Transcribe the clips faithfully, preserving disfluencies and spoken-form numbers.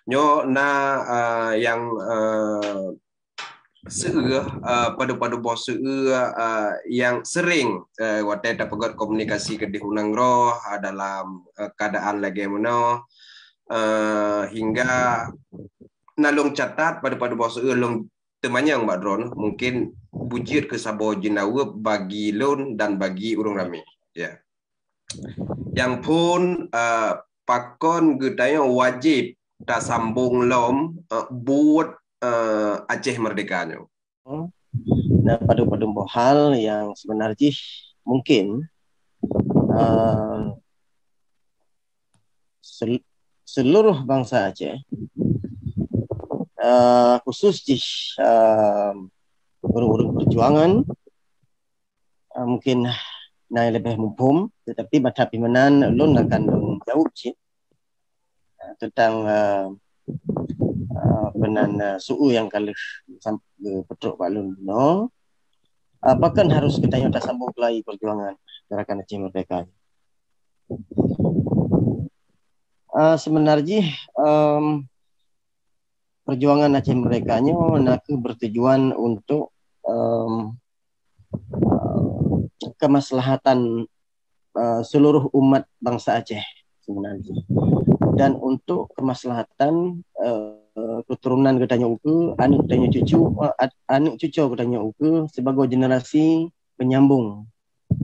Nyoe na uh, yang uh, seueuh uh, padub-padub boh seueuh uh, yang sering uh, watée tapeugét komunikasi keudéh u nanggroe uh, dalam uh, keadaan lagée meunoe uh, hingga na lôn catat padub-padub boh seueuh lôn teumanyong bak droeneuh mungkin bujeuet keu saboh jeunaweueb bagi lôn dan bagi ureuëng ramé. Ya. Nyang phon uh, pakon geutanyoe wajéb tasambong lom uh, buet uh, Aceh Merdeka nyoe. Dan padub-padub boh hal yang sebenar jih mungkin uh, sel- seluruh bangsa Aceh uh, khusus jih uh, ureuëng-ureuëng perjuangan uh, mungkin na lebih muphom, tetapi bak tapi meunan lôn akan lôn jawab cit uh, tentang uh, uh, penan uh, suu yang kaleuh sampai petruk bak lôn no. Apakah harus kita nyata sambung kelai perjuangan gerakan Aceh Merdeka? Uh, sebenarnya um, perjuangan Aceh Merdeka nyoe nakeuh bertujuan untuk um, kemaslahatan uh, seluruh umat bangsa Aceh sebenarnya dan untuk kemaslahatan uh, keturunan geutanyoe ukeue, aneuk geutanyoe cucu, uh, aneuk cucu geutanyoe ukeue sebagai generasi penyambung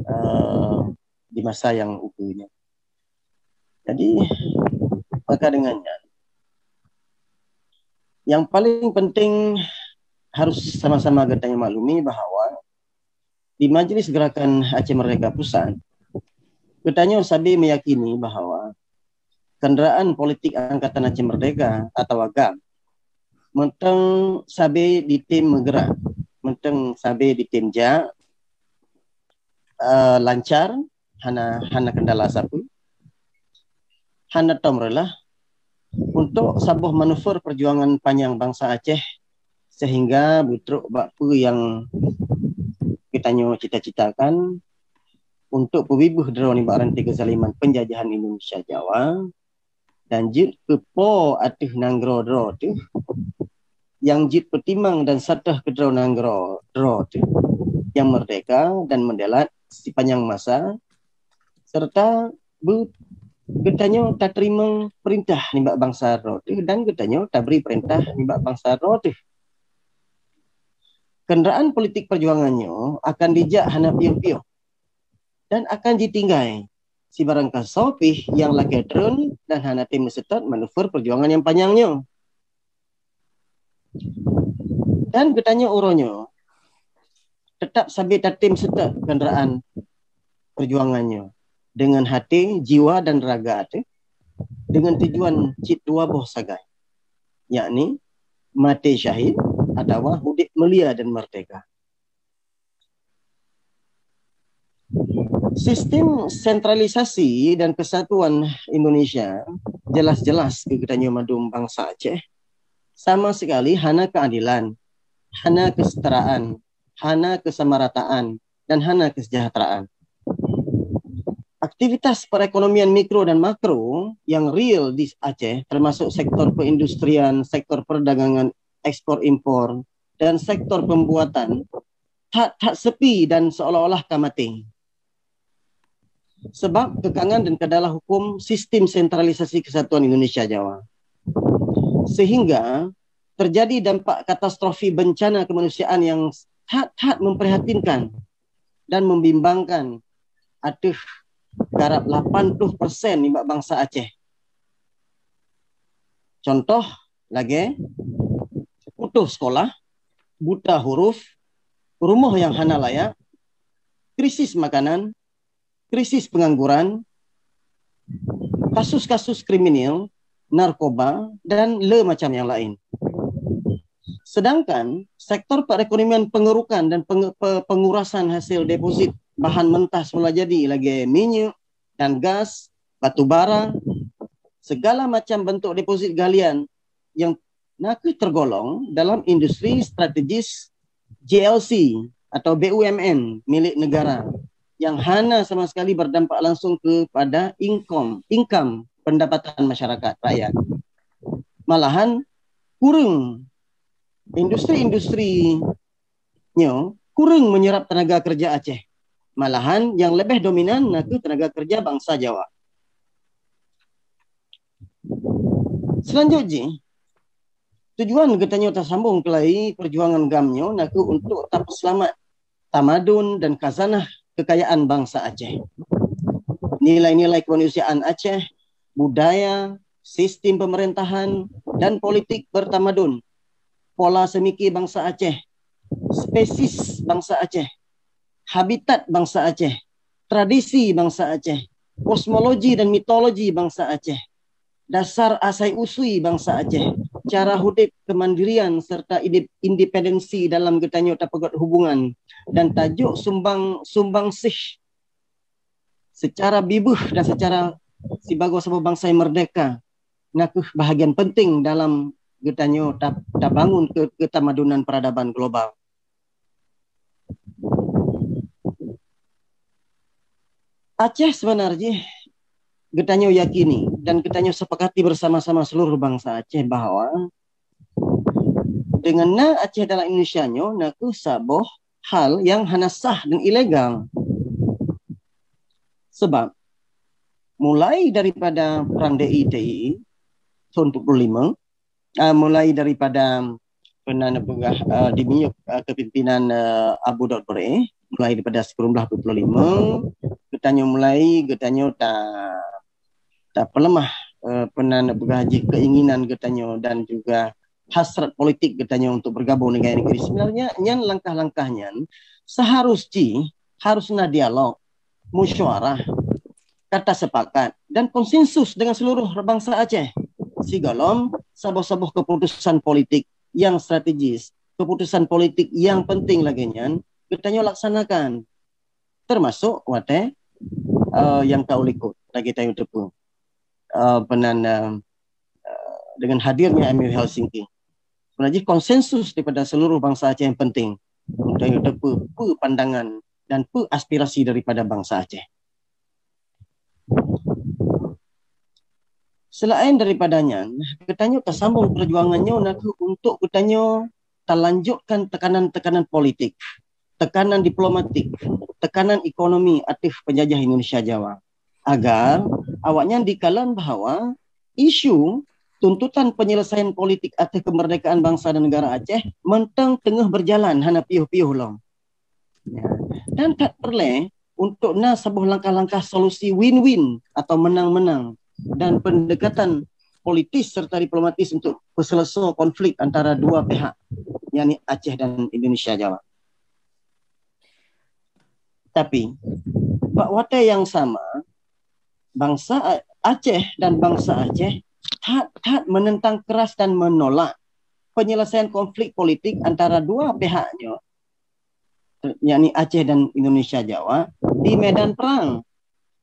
uh, di masa yang ukeue nyoe. Jadi maka dengan nyan yang paling penting harus sama-sama geutanyoe maklumi bahawa di Majlis Gerakan Aceh Merdeka Pusat, geutanyoe sabe meyakini bahawa kenderaan politik Angkatan Aceh Merdeka atau GAM mantong sabe ditem meugerak, mantong sabe ditem jak uh, lancar, hana hana kendala sapeue, hana tom reulah untuk saboh manuver perjuangan panyang bangsa Aceh sehingga beutrok bak peue yang geutanyoe cita-citakan untuk peubibeuh droe nibak ranté keuzaliman penjajahan Indonesia Jawa dan jeuet keu po ateueh nanggroe droe teuh yang jeuet peutimang dan satrah keudroe nanggroe droe teuh yang merdeka dan meudalat sipanyang masa serta geutanyoe tateurimong peurintah nibak bansa droe teuh dan geutanyoe tabri peurintah nibak bansa droe teuh. Kenderaan politik perjuangan nyoe akan dijak hana piôh-piôh dan akan jitinggai sibarang kasoe pih nyang lakée treun dan hana tém meuseutôt manuver perjuangan nyang panyang nyoe. Dan geutanyoe uroe nyoe teutap sabe tatém seutôt kenderaan perjuangan nyoe deungon haté, jiwa dan raga teuh deungon tujuan cit dua boh sagai, yakni maté syahid atawa udép mulia dan merdeka. Sistem sentralisasi dan kesatuan Indonesia jelas-jelas keu geutanyoe mandum bansa Aceh sama sekali hana keadilan, hana kesetaraan, hana kesamarataan, dan hana kesejahteraan. Aktivitas perekonomian mikro dan makro yang real di Aceh, termasuk sektor perindustrian, sektor perdagangan ekspor impor, dan sektor pembuatan, that-that sepi dan seolah-olah ka maté. Sebab kekangan dan kedalah hukum sistem sentralisasi kesatuan Indonesia Jawa. Sehingga terjadi dampak katastrofi bencana kemanusiaan yang that-that memprihatinkan dan membimbangkan ateueh karab lapan puluh persen nibak bansa Aceh. Contoh lagée putus sekolah, buta huruf, rumoh nyang hana layak, krisis makanan, krisis pengangguran, kasus-kasus kriminal, narkoba, dan le macam nyang laén. Sedangkan sektor perekonomian pengerukan dan penge- pe- pengurasan hasil deposit bahan mentah semula jadi lagée minyeuk dan gas, batu bara, segala macam bentuk deposit galian yang nakeuh tergolong dalam industri strategis J L C atau B U M N milik negara yang hana sama sekali berdampak langsung kepada income, income pendapatan masyarakat rakyat. Malahan kureueng industri-industri nyoe kureueng menyerap tenaga kerja Aceh. Malahan nyang leubeh dominan na kheueh tenaga kerja bansa Jawa. Seulanjut jih, tujuan geutanyoe tasambong keulai perjuangan GAM nyoe na kheueh untuk tapeuseulamat tamadun dan khazanah kekayaan bansa Aceh. Nilai-nilai kemanusiaan Aceh, budaya, sistem pemerintahan, dan politik bertamadun, pola semiké bansa Aceh, spesies bansa Aceh, habitat bansa Aceh, tradisi bansa Aceh, kosmologi dan mitologi bansa Aceh, dasar asai usui bansa Aceh, cara udép, kemandirian serta ide-, independensi dalam geutanyoe tapeugöt hubungan dan tajok sumbang, sumbang sih secara bibeuh dan secara sibagoe saboh bansa yang merdeka na kheueh bahagian penting dalam geutanyoe ta-, tabangun ke-, ketamadunan peradaban global. Aceh sebenar jih geutanyoe yakini dan geutanyoe sepakati bersama-sama seluruh bansa Aceh bahwa dengan na Aceh dalam Indonesia nyoe na kheueh saboh hal yang hana sah dan ilegal. Sebab mulai daripada perang D I T I I tahun empat puluh lima, ah, mulai daripada peunan peugah, ah, dimiyueb, ah, kepimpinan, ah, Abu Daud Bure, mulai daripada sikureueng blaih dua puluh lima, geutanyoe mulai, geutanyoe ta-, tapeuleumah, eh, peunan peugah jih keinginan geutanyoe dan juga hasrat politik geutanyoe untuk bergabung dengan negeri. Sebenarnya nyan langkah-langkah nyan seharus jih harus na dialog, musyawarah, kata sepakat dan konsensus dengan seluruh bansa Aceh. Sigohlom saboh-saboh keputusan politik yang strategis, keputusan politik yang penting lagée nyan geutanyoe laksanakan. Termasuk watée, eh, nyang ka u likot lagée tanyoe teupeue, eh, peunan, eh, eh, dengan hadirnya M O U Helsinki. Sebenarnya konsensus daripada seluruh bansa Aceh yang penting untuk tanyoe teupeue peue pandangan dan peue aspirasi daripada bansa Aceh. Selain daripada nyan, geutanyoe tasambong perjuangan nyoe na kheueh untuk geutanyoe talanjutkan tekanan-tekanan politik, tekanan diplomatik, tekanan ekonomi ateueh penjajah Indonesia Jawa, agar awaknyan dikalon bahwa isu tuntutan penyelesaian politik ateueh kemerdekaan bangsa dan negara Aceh mantong teungoh berjalan hana piôh-piôh lom. Ya. Dan that peureulée untuk na saboh langkah-langkah solusi win-win atau menang-menang dan pendekatan politis serta diplomatis untuk peuseuleusoe konflik antara dua pihak, yakni Aceh dan Indonesia Jawa. Tapi, bak watée nyang sama, bansa A-, Aceh dan bansa Aceh that-that menentang keras dan menolak penyelesaian konflik politik antara dua pihak nyoe, yakni Aceh dan Indonesia Jawa, di medan perang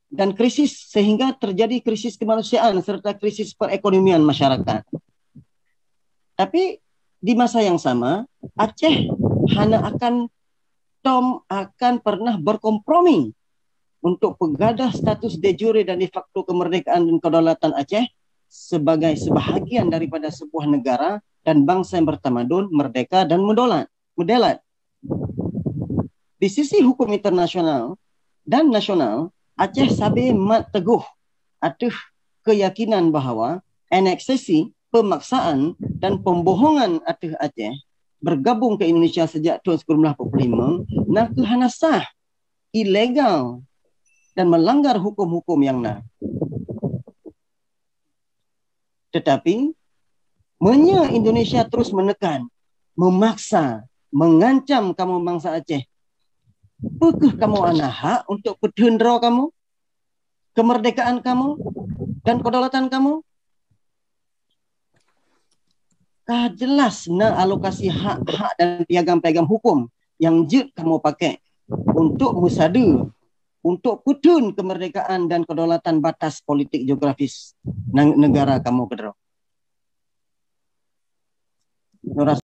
dan krisis, sehingga terjadi krisis kemanusiaan serta krisis perekonomian masyarakat. Tapi di masa yang sama, Aceh hana akan tom akan pernah berkompromi untuk peugadah status de jure dan de facto kemerdekaan dan kedaulatan Aceh sebagai sebahagian daripada sebuah negara dan bangsa yang bertamadun, merdeka dan meudolat, meudelat. Di sisi hukum internasional dan nasional, Aceh sabe mat teguh ateueh keyakinan bahwa aneksasi, pemaksaan dan pembohongan ateueh Aceh bergabung ke Indonesia sejak tahun sikureueng blaih empat puluh lima na kheueh hana sah, ilegal dan melanggar hukum-hukum yang na. Tetapi, meunyoe Indonesia terus menekan, memaksa, mengancam kamoe bansa Aceh, peu kheueh kamoe hana hak untuk peuteun droe kamoe, kemerdekaan kamoe, dan kedaulatan kamoe? Ka jelas na alokasi hak-hak dan piagam-piagam hukum nyang jeuet kamoe pakai untuk meusadeue, untuk peuteun kemerdekaan dan kedaulatan batas politik geografis nang-, negara kamoe keudroe.